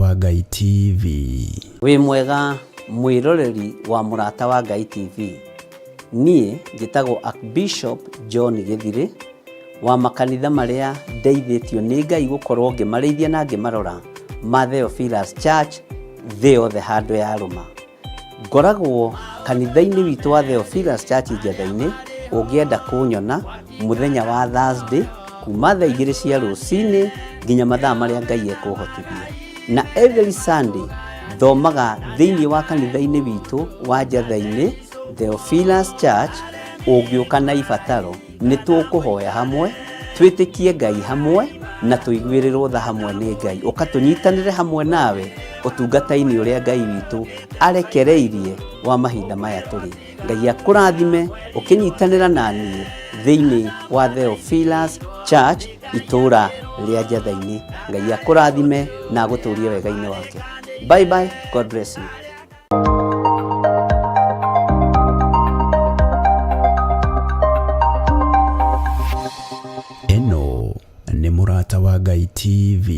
wa Ngai TV. Wĩ mwega mwĩroreri wa Mũrata wa Ngai TV. Niĩ njĩtagwo Archbishop John Gĩthirĩ wa makanitha marĩa ndeithĩtio nĩ Ngai gũkorwo ngĩmarĩithia na ngĩmarora ma Theophilus Church thĩ yothe handũ yarũma. Ngoragwo kanitha-inĩ witũ wa Theophilus Church Njetha-inĩ, ũngĩenda kũnyona mũthenya wa Thursday kuma thaa igĩrĩ cia rũcinĩ nginya mathaa marĩa Ngai ekũhotithia. Na every Sunday thomaga thĩinĩ wa kanitha-inĩ witũ wa Njetha-inĩ Theophilus Church, ũngĩũka na ibataro nĩ tũkũhoya hamwe, twĩtĩkie Ngai hamwe na tũiguĩrĩrwo tha hamwe nĩ Ngai. Ũka tũnyitanĩre hamwe nawe ũtungata-inĩ ũrĩa Ngai witũ arekereirie wa mahinda maya tũrĩ. Ngai akũrathime ũkĩnyitanĩra na niĩ thĩinĩ wa Theophilus Church itũũra rĩa Njetha-inĩ. Ngai akũrathime na agũtũrie wega-inĩ wake. Bye bye, God bless you. Ĩno nĩ Mũrata wa Ngai TV.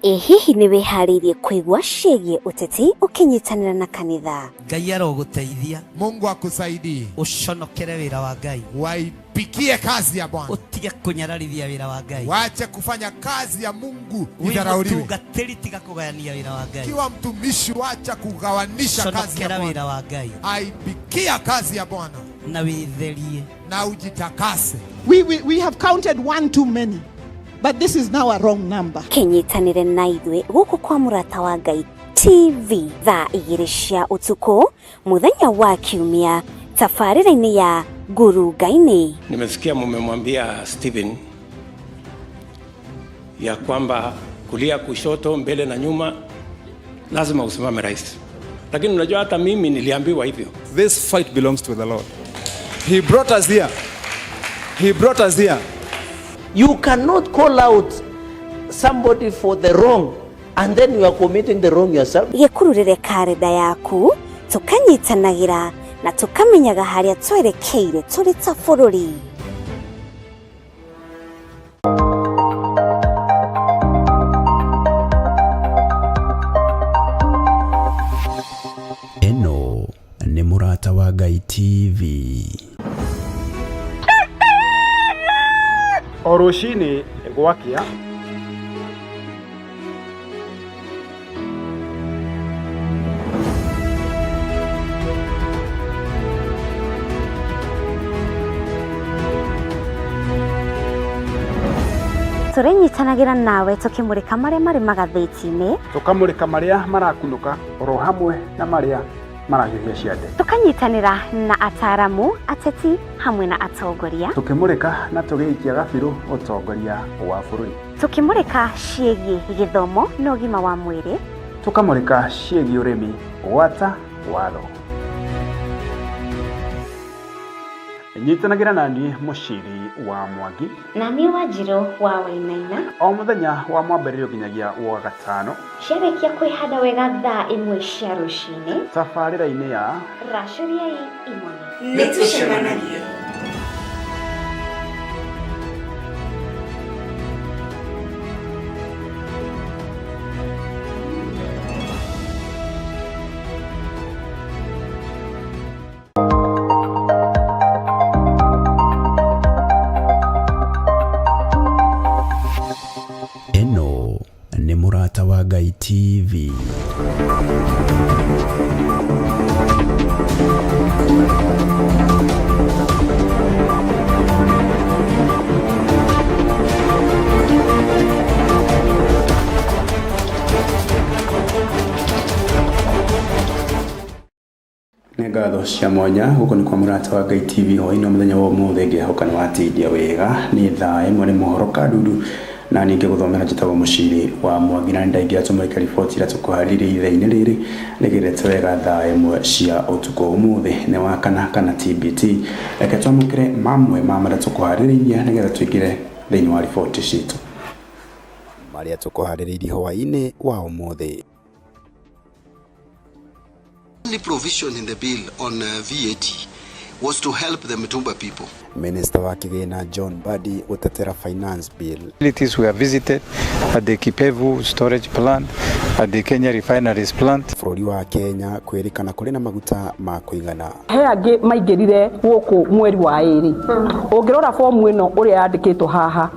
Ĩ hihi nĩ wĩharĩirie kũigua ciĩgiĩ ũteti ũkĩnyitanĩra na kanitha? Ngai arogũteithia. Mungu akusaidie. Ũconokere wĩra wa Ngai. Waipikie kazi ya Bwana. Ũtige kũnyararithia wĩra wa Ngai. Wache kufanya kazi ya Mungu Wĩ idharauliwe. mũtungatĩri tiga kũgayania wĩra wa Ngai. Kiwa mtumishi, wacha kugawanisha kazi ya Conokera Bwana. wĩra wa Ngai. Aipikia kazi ya Bwana Na wĩtherie. na ujitakase. We have counted one too many, but this is now a wrong number. Kĩnyitanĩre na ithuĩ gũkũ kwa Mũrata wa Ngai TV thaa igĩrĩ cia ũtukũ mũthenya wa Kiumia tabarĩra-inĩ ya Ngurunga-inĩ. Nimesikia mumemwambia Stephen ya kwamba kulia, kushoto, mbele na nyuma lazima usimame rais, lakini unajua hata mimi niliambiwa hivyo. This fight belongs to the Lord. He brought us here. He brought us here. You cannot call out somebody for the wrong and then you are committing the wrong yourself. Gĩkururĩre karenda yaku tũkanyitanagĩra na tũkamenyaga harĩa twerekeire tũrĩ ta bũrũri. Ĩno nĩ Mũrata wa Ngai TV. O rũcinĩ gwakĩa Tũrĩnyitanagĩra nawe tũkĩmũrĩka marĩa marĩ magathĩti-inĩ, tũkamũrĩka marĩa marakunũka oro hamwe na marĩa marahiũhia ciande, tũkanyitanĩra na ataramu, ateti hamwe na atongoria, tũkĩmũrĩka na tũgĩikia gabirũ ũtongoria wa bũrũri, tũkĩmũrĩka ciĩgiĩ gĩthomo na ũgima wa mwĩrĩ, tũkamũrĩka ciĩgiĩ ũrĩmi gwata watho. Nyitanagĩra na niĩ Mũciri wa Mwangi na niĩ Wanjirũ wa Wainaina o mũthenya wa mwambĩrĩrio nginyagia wa gatano ciarĩkia kwĩhanda wega thaa ĩmwe cia rũcinĩ tabarĩra-inĩ ya racũriai imone. Nĩtũcemanagie. Ĩno nĩ Mũrata wa Ngai TV. Nĩ ngatho cia mwanya gũkũ nĩ kwa Mũrata wa Ngai TV hwaĩ-inĩ wa mũthenya wa ũmũthĩ ngĩhoka nĩ watindia wega nĩ thaa ĩmwe nĩ mohoro kandudu na ningĩ gũthomera njĩtagwo Mũciri wa Mwangi na nĩndaingĩra tũmũrĩke riboti iria tũkũharĩrĩria ithaa-inĩ rĩrĩ nĩgĩrĩte wega thaa ĩmwe cia ũtukũ ũmũthĩ nĩ wa kana kana TBT reke twamũkĩre mamwe ma marĩa tũkũharĩrĩirie nĩgetha tũingĩre thĩinĩ wa riboti citũ marĩa tũkũharĩrĩirie hwaĩ-inĩ wa ũmũthĩ. Only provision in the bill on VAT was to help the Mitumba people. Minister wa kĩgĩna John Mbadi gũtetera finance bill. Facilities were visited at the Kipevu storage plant, at the Kenya refineries plant. Bũrũri wa Kenya kwĩrĩkana kũrĩ na maguta ma kũigana. He angĩ maingĩrire gũkũ mweri wa ĩrĩ. Ũngĩrora fomu ĩno ũrĩa yandĩkĩtwo haha,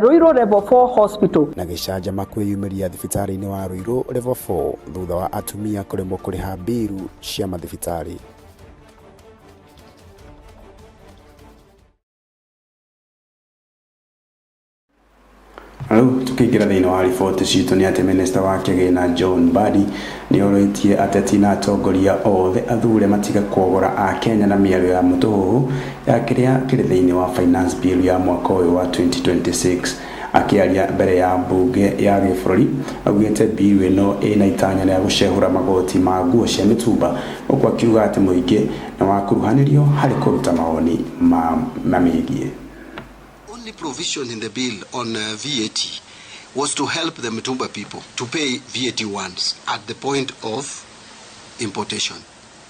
Ruiru Level 4 Hospital. Na gĩcanjama kwĩyumĩria thibitarĩ-inĩ wa Ruiru Level 4 thutha wa atumia kũremwo kũrĩha mbiru cia mathibitarĩ. Rĩu tukĩingĩra thĩinĩ wa riboti citũ nĩ atĩ minista wa kĩgĩna John Mbadi nĩ orĩtie ateti na atongoria othe athure matige kuogora akenya na mĩario ya mũtũhũhũ ya kĩrĩa kĩrĩ thĩinĩ wa finance bill ya mwaka ũyũ wa 2026. Akĩaria mbere ya mbunge ya gĩbũrũri augĩte bill ĩno ĩna itanya rĩa gũcehũra magoti ma nguo cia mĩtumba, ũguo akiuga atĩ mũingĩ nĩ wakuruhanirio harĩ kũruta mawoni mamĩgiĩ. Only provision in the bill on VAT was to help the Mitumba people to pay VAT once at the point of importation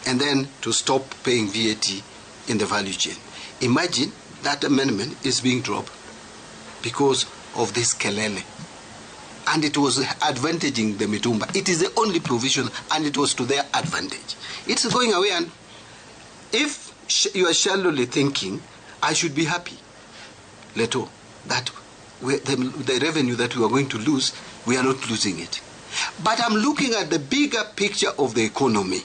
and then to stop paying VAT in the value chain. Imagine that amendment is being dropped because of this kelele. And it was advantaging the Mitumba. It is the only provision and it was to their advantage. It's going away, and if you are shallowly thinking, I should be happy, Leto, that the revenue that we are going to lose, we are not losing it. But I'm looking at the bigger picture of the economy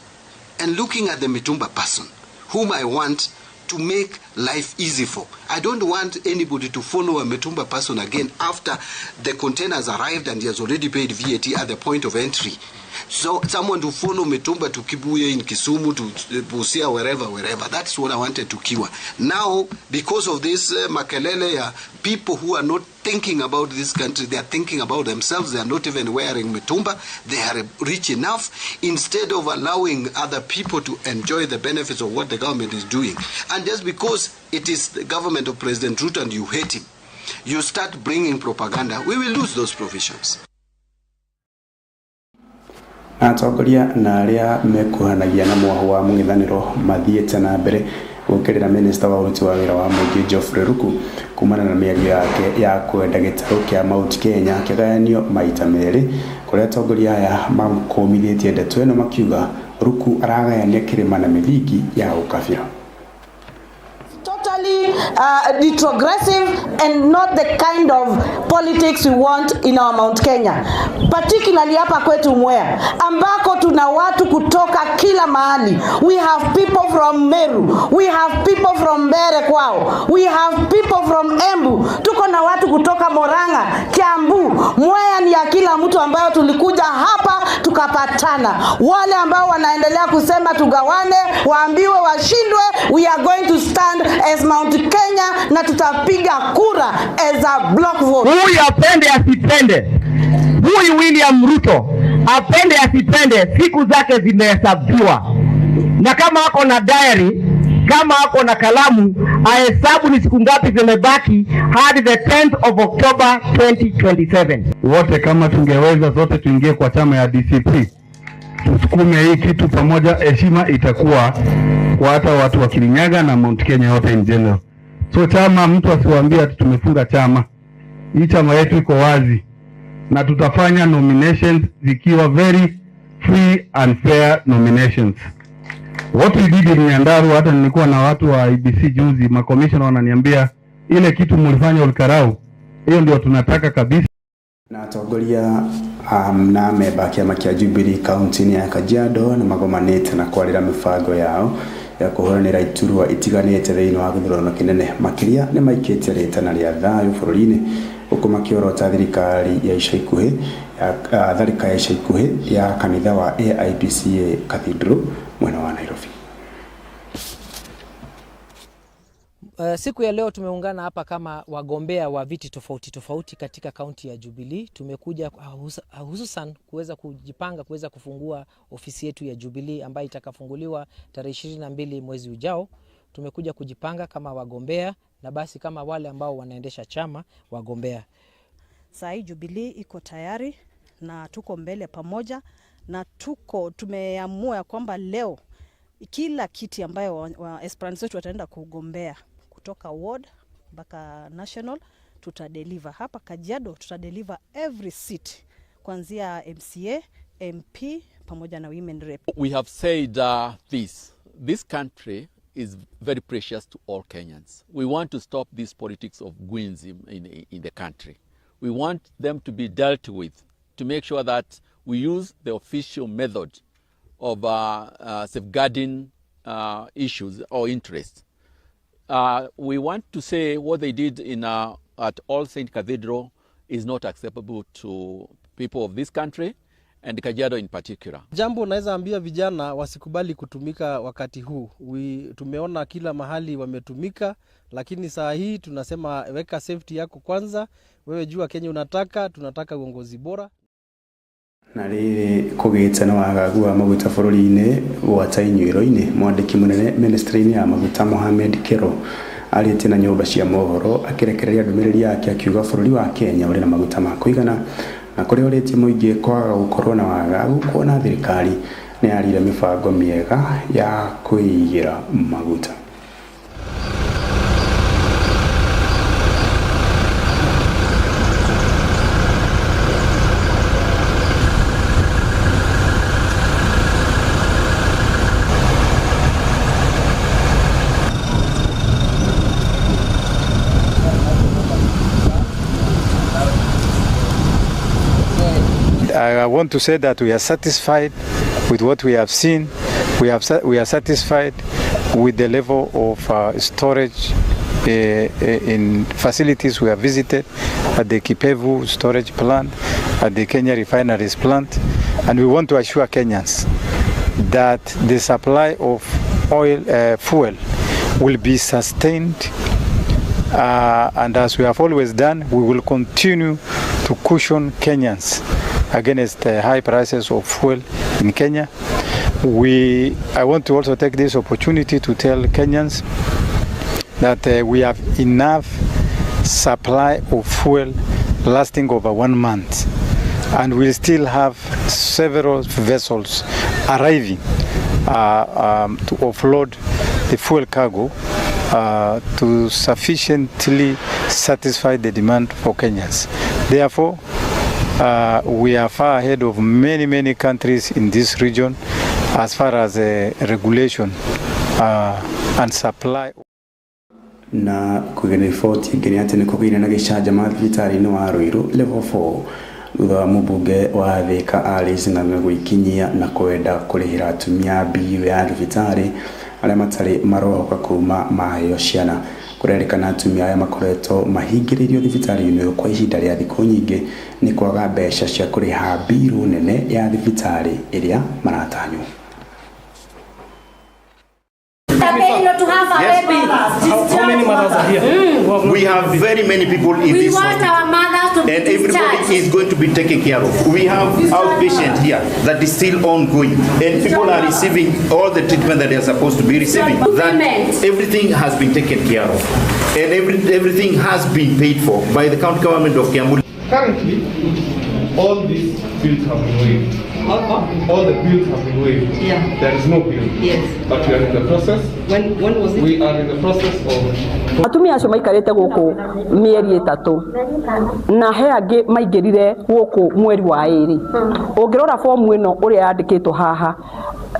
and looking at the Mitumba person, whom I want to make life easy for. I don't want anybody to follow a Mitumba person again after the containers arrived and he has already paid VAT at the point of entry. So someone to follow Mitumba to Kibuye in Kisumu, to Busia, wherever, wherever. That's what I wanted to cure. Now, because of this makelele, people who are not thinking about this country, they are thinking about themselves, they are not even wearing Mitumba, they are rich enough, instead of allowing other people to enjoy the benefits of what the government is doing. And just because it is the government of President Ruto and you hate him, you start bringing propaganda, we will lose those provisions. Atongoria na arĩa mekuhanagia na mwahu wa mũng'ethanĩro mathiĩte na mbere gũkĩrĩra minista wa ũruti wa wĩra wa mũingĩ Geoffrey Ruku kumana na mĩario yake ya kwenda gĩtarũ kĩa Mount Kenya kĩgayanio maita merĩ, kũrĩa atongoria aya makũmithĩtie ndeto ĩno makiuga Ruku aragayania kĩrĩma na mĩthingi ya ũkabira. Totally retrogressive and not the kind of politics we want in our Mount Kenya, particularly hapa kwetu Mwea ambako tuna watu kutoka kila mahali. We have people from Meru, we have people from Mbere kwao, we have people from Embu, tuko na watu kutoka Moranga, Kiambu. Mwea ni ya kila mtu ambayo tulikuja hapa tukapatana. Wale ambao wanaendelea kusema tugawane, waambiwe washindwe. We are going to stand as Mount Kenya na tutapiga kura as a block vote. Huyu apende asipende, huyu William Ruto apende asipende, siku zake zimehesabiwa. Na kama ako na diary, kama ako na kalamu, ahesabu ni siku ngapi zimebaki hadi the 10th of October 2027. Wote kama tungeweza zote tuingie kwa chama ya DCP, tusukume hii kitu pamoja, heshima itakuwa kwa hata watu wa Kirinyaga na Mount Kenya yote in general. So chama, mtu asiwaambie ati tumefunga chama. Hii chama yetu iko wazi na tutafanya nominations zikiwa very free and fair nominations. What we did in Nyandarua, hata nilikuwa na watu wa IBC juzi, makomishona wananiambia ile kitu mlifanya Olkarau, hiyo ndio tunataka kabisa. Na atongoria na memba a kĩama kĩa Jubilee kaunti-inĩ ya Kajiado nĩ magomanĩte na kwarĩra mĩbango yao ya kũhũranĩra iturwa itiganĩte thĩinĩ wa gĩthurano kĩnene. Makĩria nĩ maikĩtie rĩtana rĩa thayũ bũrũri-inĩ gũkũ makĩorota thirikari ya ica ikuhĩ tharĩka ya ica ikuhĩ ya kanitha wa AIPCA Cathedral mwena wa Nairobi. Siku ya leo tumeungana hapa kama wagombea wa viti tofauti tofauti katika kaunti ya Jubilee. Tumekuja hususan kuweza kujipanga kuweza kufungua ofisi yetu ya Jubilee ambayo itakafunguliwa tarehe 22 mwezi ujao. Tumekuja kujipanga kama wagombea na basi kama wale ambao wanaendesha chama wagombea. Saa hii Jubilee iko tayari na tuko mbele pamoja na tumeamua kwamba leo Kila kiti ambayo wa aspirants wetu wataenda kugombea kutoka ward mpaka national tutadeliver. Hapa Kajiado tutadeliver every seat kuanzia MCA, MP pamoja na women rep. We have said this country is very precious to all Kenyans. We want to stop this politics of goons in the country. We want them to be dealt with to make sure that we use the official method of safeguarding issues or interests. We want to say what they did at All Saint Cathedral is not acceptable to people of this country and Kajiado in particular. Jambo unaweza ambia vijana wasikubali kutumika wakati huu. Tumeona kila mahali wametumika, lakini saa hii tunasema weka safety yako kwanza. Wewe jua Kenya unataka, tunataka uongozi bora. Na rĩrĩ kũgĩte na wagagu wa maguta bũrũri-inĩ gwata inyuĩro-inĩ, mwandĩki mũnene ministry-inĩ ya maguta Mohamed Kero arĩtie na nyũmba cia mohoro akĩrekereria ndũmĩrĩri yake akiuga bũrũri wa Kenya ũrĩ na maguta ma kũigana na kũrĩa ũrĩtie mũingĩ kwaga gũkorwo na wagagu kuona thirikari nĩ yarire mĩbango mĩega ya kwĩigĩra maguta. I want to say that we are satisfied with what we have seen. We are satisfied with the level of storage in facilities we have visited at the Kipevu storage plant, at the Kenya refineries plant, and we want to assure Kenyans that the supply of oil, fuel will be sustained, and as we have always done, we will continue to cushion Kenyans against the high prices of fuel in Kenya. I want to also take this opportunity to tell Kenyans that we have enough supply of fuel lasting over 1 month, and we still have several vessels arriving to offload the fuel cargo to sufficiently satisfy the demand for Kenyans. Therefore, we are far ahead of many, many countries in this region as far as regulation and supply. Na kugena riboti ĩngĩ nĩ atĩ nĩ kũgĩire na gĩcanjama thibitarĩ-inĩ wa Ruiru level 4 thutha wa mũmbunge wa Thika Alice Ng'ang'a gwĩkinyia na kwenda kũrĩhĩra atumia mbiru ya thibitarĩ arĩa matarĩ marohoka kuma maheo ciana. Kũrerĩkana atumia aya makoretwo mahingĩrĩirio thibitarĩ-inĩ ũyũ kwa ihinda rĩa thikũ nyingĩ nĩ kwaga mbeca cia kũrĩha mbiru nene ya thibitarĩ ĩrĩa maratanywo. Yes. How many mothers are here? We have very many people in this want hospital. Our mothers to be And everybody discharged. Is going to be taken care of. We have outpatient here that is still ongoing, and people are receiving all the treatment that they are supposed to be receiving. That everything has been taken care of, and everything has been paid for by the county government of Kiambu. Currently, all these bills have been waived. All the bills have been waived. Yeah. There is no bill. Yes. But we are in the process. When was it? We are in the process of. Atumia acio maikarĩte gũkũ mĩeri 3 na he angĩ maingĩrire gũkũ mweri wa 2. Ũngĩrora fomu ĩno ũrĩa yandĩkĩtwo haha,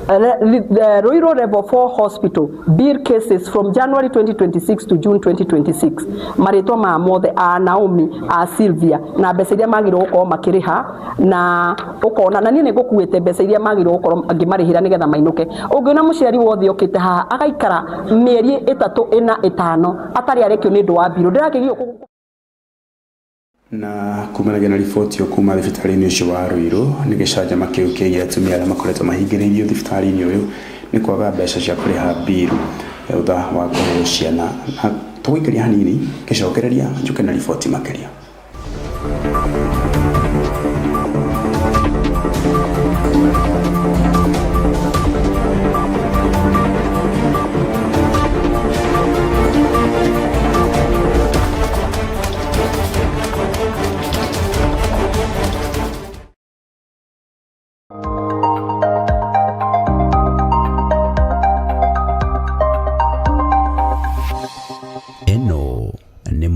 the Ruiru Level 4 Hospital bill cases from January 2026 to June 2026, marĩtwa ma mothe a Naomi, a Sylvia, na mbeca iria magĩrĩirwo gũkorwo makĩrĩha, na ũkona na niĩ nĩ ngũkuĩte mbeca iria magĩrĩirwo gũkorwo ngĩmarĩhĩra nĩgetha mainũke. Ũngĩona mũciari wothe okĩte haha agaikara mĩeri 3, 4, 5 atarĩ arekio nĩ ũndũ wa mbirũ, ndĩrakĩgio. Na kumanagia na riboti ĩyo kuma thibitarĩ-inĩ ũcio wa Ruiru nĩ gĩcanjama kĩu kĩgiĩ atumia arĩa makoretwo mahingĩrĩirio thibitarĩ-inĩ ũyũ nĩ kwaga mbeca cia kũrĩha mbiru thutha wa kũheo ciana. Na tũgũikaria hanini ngĩcokereria njũke na riboti makĩria.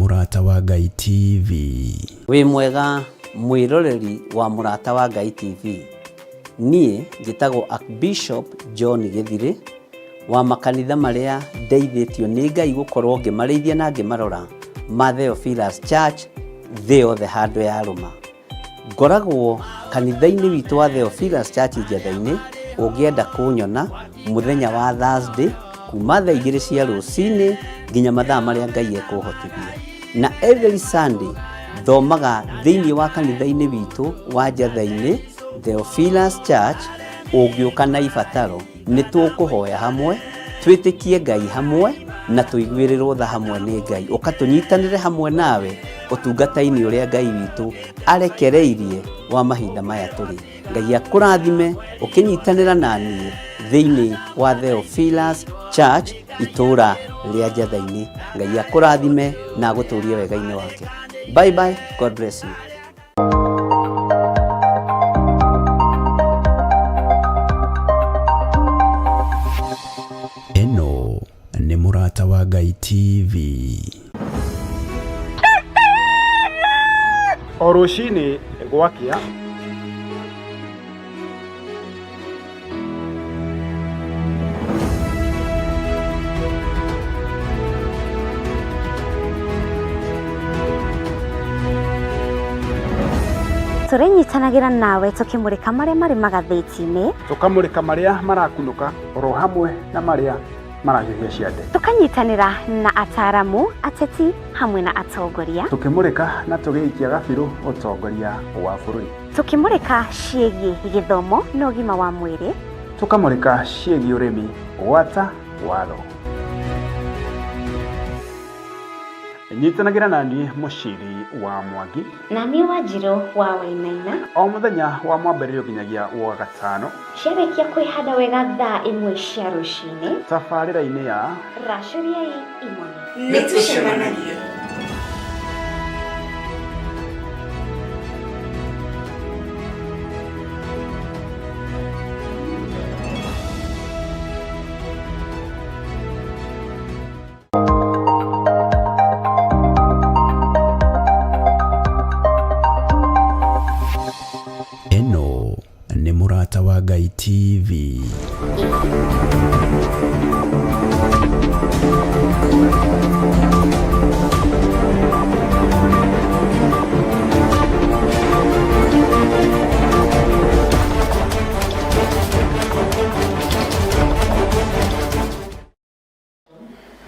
Mũrata wa Ngai TV. Wĩ mwega mwĩroreri wa Mũrata wa Ngai TV. Niĩ njĩtagwo Archbishop John Gĩthirĩ wa makanitha marĩa ndeithĩtio nĩ Ngai gũkorwo ngĩmarĩithia na ngĩmarora ma Theophilus Church thĩ yothe handũ ya rũma. Ngoragwo kanitha-inĩ witũ wa Theophilus Church Njetha-inĩ, ũngĩenda kũnyona mũthenya wa Thursday kuma thaa 2 cia rũcinĩ nginya mathaa marĩa Ngai ekũhotithia. Na every Sunday thomaga thĩinĩ wa kanitha-inĩ witũ wa Njetha-inĩ Theophilus Church, ũngĩũka na ibataro nĩ tũkũhoya hamwe, twĩtĩkie Ngai hamwe na tũiguĩrĩrwo tha hamwe nĩ Ngai. Ũka tũnyitanĩre hamwe nawe ũtungata-inĩ ũrĩa Ngai witũ arekereirie wa mahinda maya tũrĩ. Ngai akũrathime ũkĩnyitanĩra na niĩ thĩinĩ wa Theophilus Church itũũra rĩa Njetha-inĩ. Ngai akũrathime na agũtũrie wega-inĩ wake. Bye bye, God bless you. Ĩno nĩ Mũrata wa Ngai TV. O rũcinĩ gwakĩa Tũrĩnyitanagĩra nawe tũkĩmũrĩka marĩa marĩ magathĩti-inĩ, tũkamũrĩka marĩa marakunũka oro hamwe na marĩa marahiũhia ciande, tũkanyitanĩra na ataaramu, ateti hamwe na atongoria, tũkĩmũrĩka na tũgĩikia gabirũ ũtongoria wa bũrũri, tũkĩmũrĩka ciĩgiĩ gĩthomo na ũgima wa mwĩrĩ, tũkamũrĩka ciĩgiĩ ũrĩmi gwata watho. Nyitanagĩra na niĩ Mũciri wa Mwangi na niĩ Wanjirũ wa Wainaina o mũthenya wa mwambĩrĩrio nginyagia wa gatano ciarĩkia kwĩhanda wega thaa 1 cia rũcinĩ tabarĩra-inĩ ya Racũriai Imone. Nĩ tũcemanagie. Ĩno nĩ Mũrata wa Ngai TV.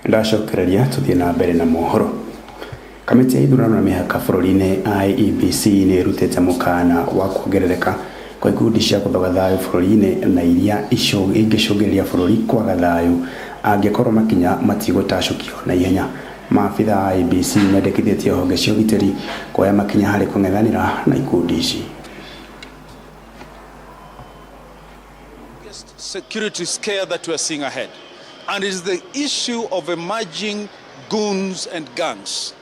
Ndacokereria tuthiĩ na mbere na mohoro. Kamĩtĩ ya ithurano na mĩhaka bũrũri-inĩ IEBC nĩ ĩrutĩte mũkana wa kuongerereka kwa ikundi cia gũthoga thayũ bũrũri-inĩ na iria ingĩcũngĩrĩria bũrũri kwaga thayũ angĩkorwo makinya matigũtacũkio na ihenya. Maabitha a IEBC mendekithĩtie honge cia ũgitĩri kuoya makinya harĩ kũng'ethanĩra na ikundi ici. Security scare that we are seeing ahead, and it is the issue of emerging goons and gangs.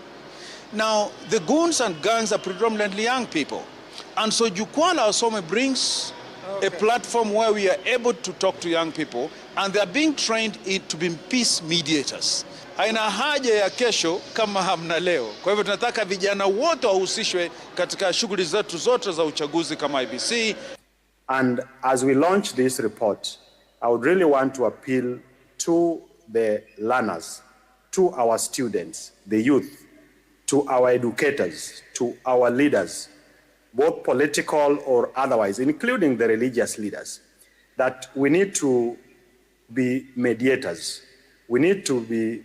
Now, the goons and gangs are predominantly young people. And so Jukwaa la Wasomi brings a platform where we are able to talk to young people, and they are being trained to be peace mediators. Haina haja ya kesho kama hamna leo. Kwa hivyo tunataka vijana wote wahusishwe katika shughuli zetu zote za uchaguzi kama IEBC. And as we launch this report, I would really want to appeal to the learners, to our students, the youth, to our educators, to our leaders, both political or otherwise, including the religious leaders, that we need to be mediators. We need to be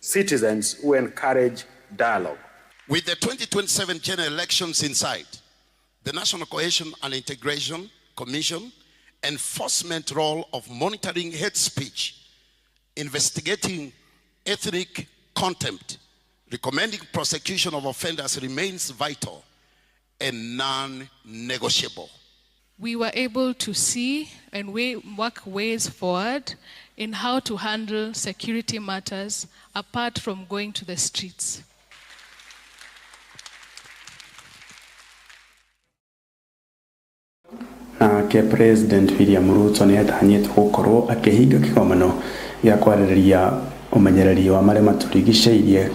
citizens who encourage dialogue. With the 2027 general elections in sight, the National Cohesion and Integration Commission enforcement role of monitoring hate speech, investigating ethnic contempt, recommending prosecution of offenders remains vital and non-negotiable. We were able to see and work ways forward in how to handle security matters apart from going to the streets. Nake President William Ruto nĩ atanyĩtwo gũkorwo akĩhinga kĩgomano gĩa kwarĩrĩria ũmenyereri wa marĩa matũrigicĩirie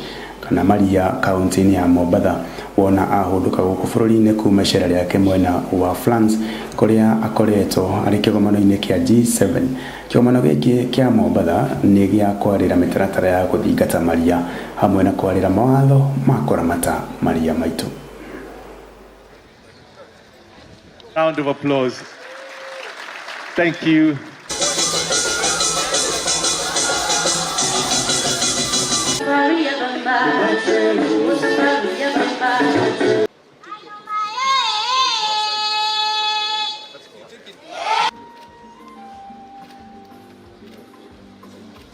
Kana maria kaunti-inĩ ya Mombatha wona ahũndũka gũkũ bũrũri-inĩ kuma icera rĩake mwena wa France kũrĩa akoretwo arĩ kĩgomano-inĩ kĩa G7. Kĩgomano gĩkĩ kĩa Mombatha nĩ gĩa kwarĩra mĩtaratara ya gũthingata maria hamwe na kwarĩra mawatho ma kũramata maria maitũ. Round of applause. Thank you.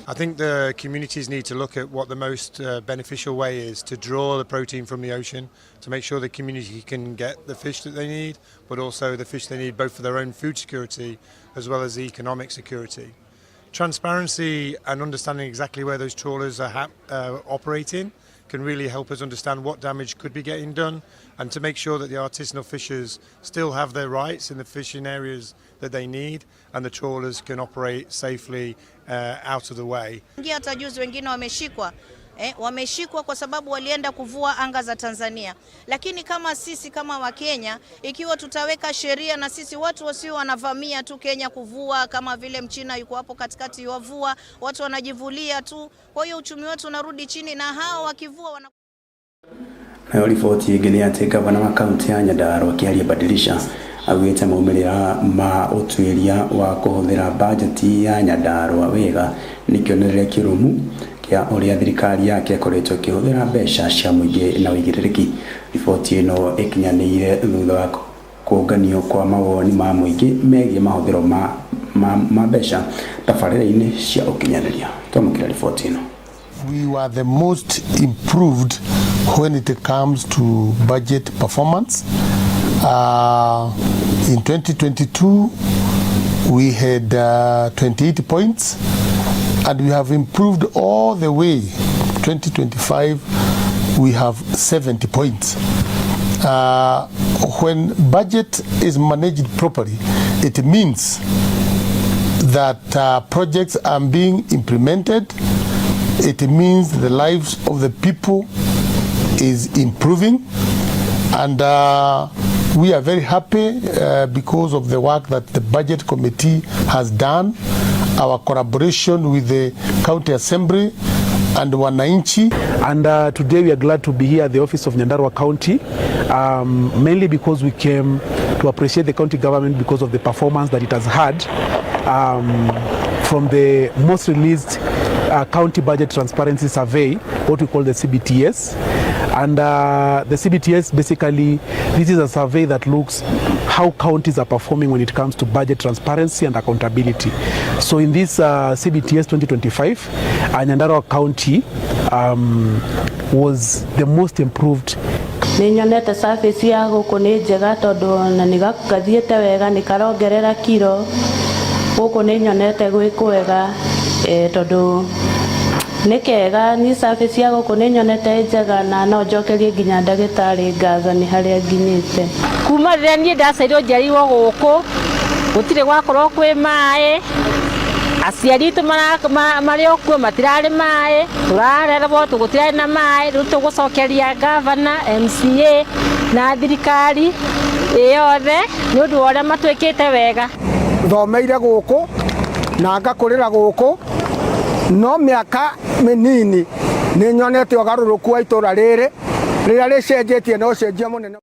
I think the communities need to look at what the most beneficial way is to draw the protein from the ocean, to make sure the community can get the fish that they need, but also the fish they need both for their own food security as well as the economic security. Transparency and understanding exactly where those trawlers are operating can really help us understand what damage could be getting done, and to make sure that the artisanal fishers still have their rights in the fishing areas that they need, and the trawlers can operate safely out of the way. Hata juzi wengine wameshikwa. Wameshikwa kwa sababu walienda kuvua anga za Tanzania. Lakini kama sisi kama Wakenya, ikiwa tutaweka sheria na sisi watu wasio wanavamia tu Kenya kuvua, kama vile Mchina yuko hapo katikati wavua, watu wanajivulia tu. Kwa hiyo uchumi wetu unarudi chini, na hao wakivua wana. Nayo riboti ĩngĩ nĩ atĩ gavana wa kaunti ya Nyandarua Kĩaria Badilisha augĩte maumĩrĩra ma ũtuĩria wa kũhũthĩra bajeti ya Nyandarua wega nĩ kĩonereria kĩrũmu kĩa ũrĩa thirikari yake ĩkoretwo ĩkĩhũthĩra mbeca cia mũingĩ na ũigĩrĩrĩki. Riboti ĩno ĩkinyanĩire thutha wa kũnganio kwa mawoni ma mũingĩ megiĩ mahũthĩro ma mbeca tabarĩra-inĩ cia ũkinyanĩria. Twamũkĩra riboti ĩno. We were the most improved when it comes to budget performance. In 2022, we had 28 points, and we have improved all the way. 2025, we have 70 points. When budget is managed properly, it means that projects are being implemented. It means the lives of the people is improving, and we are very happy because of the work that the budget committee has done, our collaboration with the county assembly and wananchi. And today we are glad to be here at the office of Nyandarua County, mainly because we came to appreciate the county government because of the performance that it has had from the most released county budget transparency survey, what we call the CBTS. And the CBTS, basically, this is a survey that looks how counties are performing when it comes to budget transparency and accountability. So in this CBTS 2025, Nyandarua County was the most improved. Nĩ nyonete service ya gũkũ nĩ njega tondũ na nĩ gathiĩte wega, nĩ karongerera kiro gũkũ, nĩ nyonete gwĩ kwega, tondũ nĩ kega. Ni service ya gũkũ nĩ nyonete njega, na no njokerie nginya ndagĩtarĩ ngatho nĩ harĩa nginyĩte. Kuma rĩrĩa niĩ ndaciarirwo njiarirwo gũkũ, gũtirĩ gwakorwo kwĩ maĩ. Aciari aitũ marĩ o kuo matirarĩ maĩ, tũrarerwo gũtirarĩ na maĩ. Rĩu tũgũcokeria gavana, MCA na thirikari ĩyothe nĩ ũndũ wa ũrĩa matwĩkĩte wega. Thomeire gũkũ na ngakũrĩra gũkũ, no mĩaka mĩnini nĩ nyonete ũgarũrũku wa itũra rĩrĩ rĩrĩa rĩcenjetie na ũcenjia mũnene.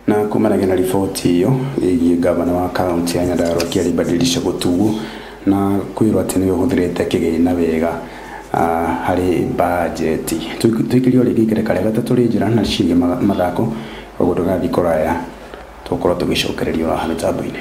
Na kumanagia na riboti ĩyo ĩgiĩ gavana wa kaunti ya Nyandarua Kĩaria Badilisha gũtuo na kwĩrwo atĩ nĩwe ũhũthĩrĩte kĩgĩna wega harĩ bajeti. Tũikĩrio rĩngĩ ikereka rĩa gatatũ rĩ njĩra na ciĩgiĩ mathako, koguo ndũgathiĩ kũraya, tũgũkorwo tũgĩcokererio haha mĩtambo-inĩ.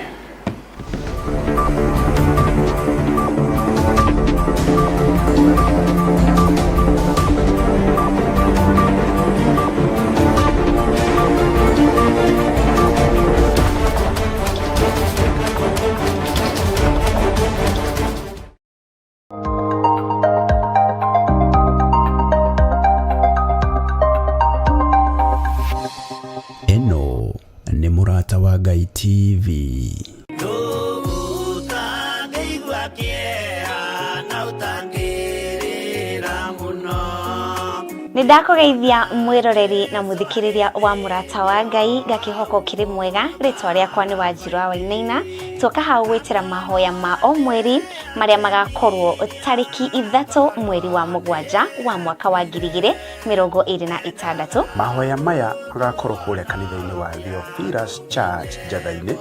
Ĩno nĩ Mũrata wa Ngai TV. Ũtangĩigua kĩeha na ũtangĩ Nĩ ndakũgeithia mwĩroreri na mũthikĩrĩria wa Mũrata wa Ngai, ngakĩhoka ũkĩrĩ mwega. Rĩtwa rĩakwa nĩ Wanjirũ wa Wainaina. Tuoka hau gwĩtĩra mahoya ma o mweri marĩa magakorwo tarĩki 3 mweri wa 7 wa mwaka wa 2026. Mahoya maya magakorwo kũrĩa kanitha-inĩ wa Theophilus Church Njatha-inĩ,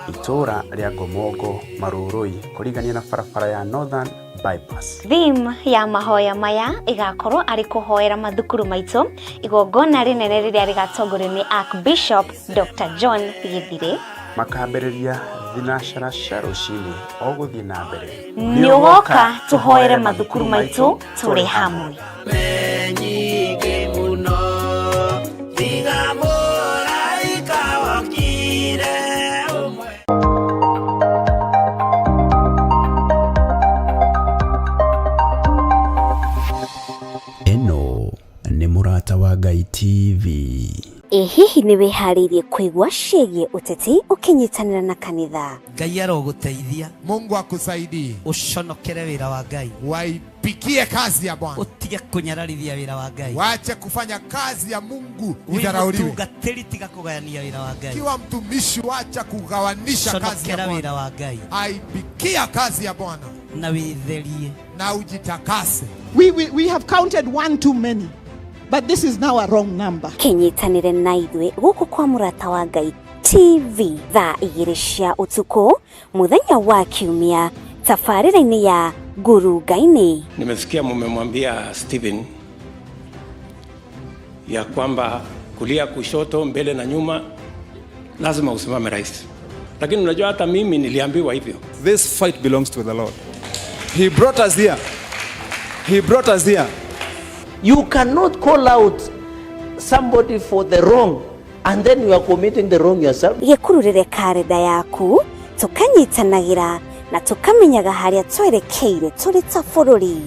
itũũra rĩa Ngomongo, Marurui, kũrigania na barabara ya Northern Bypass. Theme ya mahoya maya igakorwo arĩ kũhoera mathukuru maitũ, igongona rĩnene rĩrĩa rĩgatongorio nĩ Archbishop Dr. John Githire. Makambĩrĩria thinacara cia rũcinĩ o gũthiĩ na mbere. Nĩ ũgoka tũhoere mathukuru maitũ tũrĩ hamwe. Nyingĩ mũno tiga mũraika wokire ũmwe. Ĩno nĩ Mũrata wa Ngai TV. Ĩ hihi nĩ wĩharĩirie kũigua ciĩgiĩ ũteti ũkĩnyitanĩra na kanitha? Ngai arogũteithia. Mungu akusaidie. Ũconokere wĩra wa Ngai. Waipikie kazi ya Bwana. Ũtige kũnyararithia wĩra wa Ngai. Wache kufanya kazi ya Mungu Wĩ idharauliwe. mũtungatĩri tiga kũgayania wĩra wa Ngai. Kiwa mtumishi, wacha kugawanisha kazi ya Conokera wĩra Bwana. wa Ngai Aipikia kazi ya Bwana na wĩtherie. na ujitakase. We have counted one too many, but this is now a wrong number. Kĩnyitanĩre na ithuĩ gũkũ kwa Mũrata wa Ngai TV thaa 2 cia ũtukũ mũthenya wa Kiumia tabarĩra-inĩ ya Ngurunga-inĩ. Nimesikia mumemwambia Stephen ya kwamba kulia, kushoto, mbele na nyuma lazima usimame rais, lakini unajua hata mimi niliambiwa hivyo. This fight belongs to the Lord. He brought us here. He brought us here. You cannot call out somebody for the wrong and then you are committing the wrong yourself. Gĩkururĩre karenda yaku tũkanyitanagĩra na tũkamenyaga harĩa twerekeire tũrĩ ta bũrũri.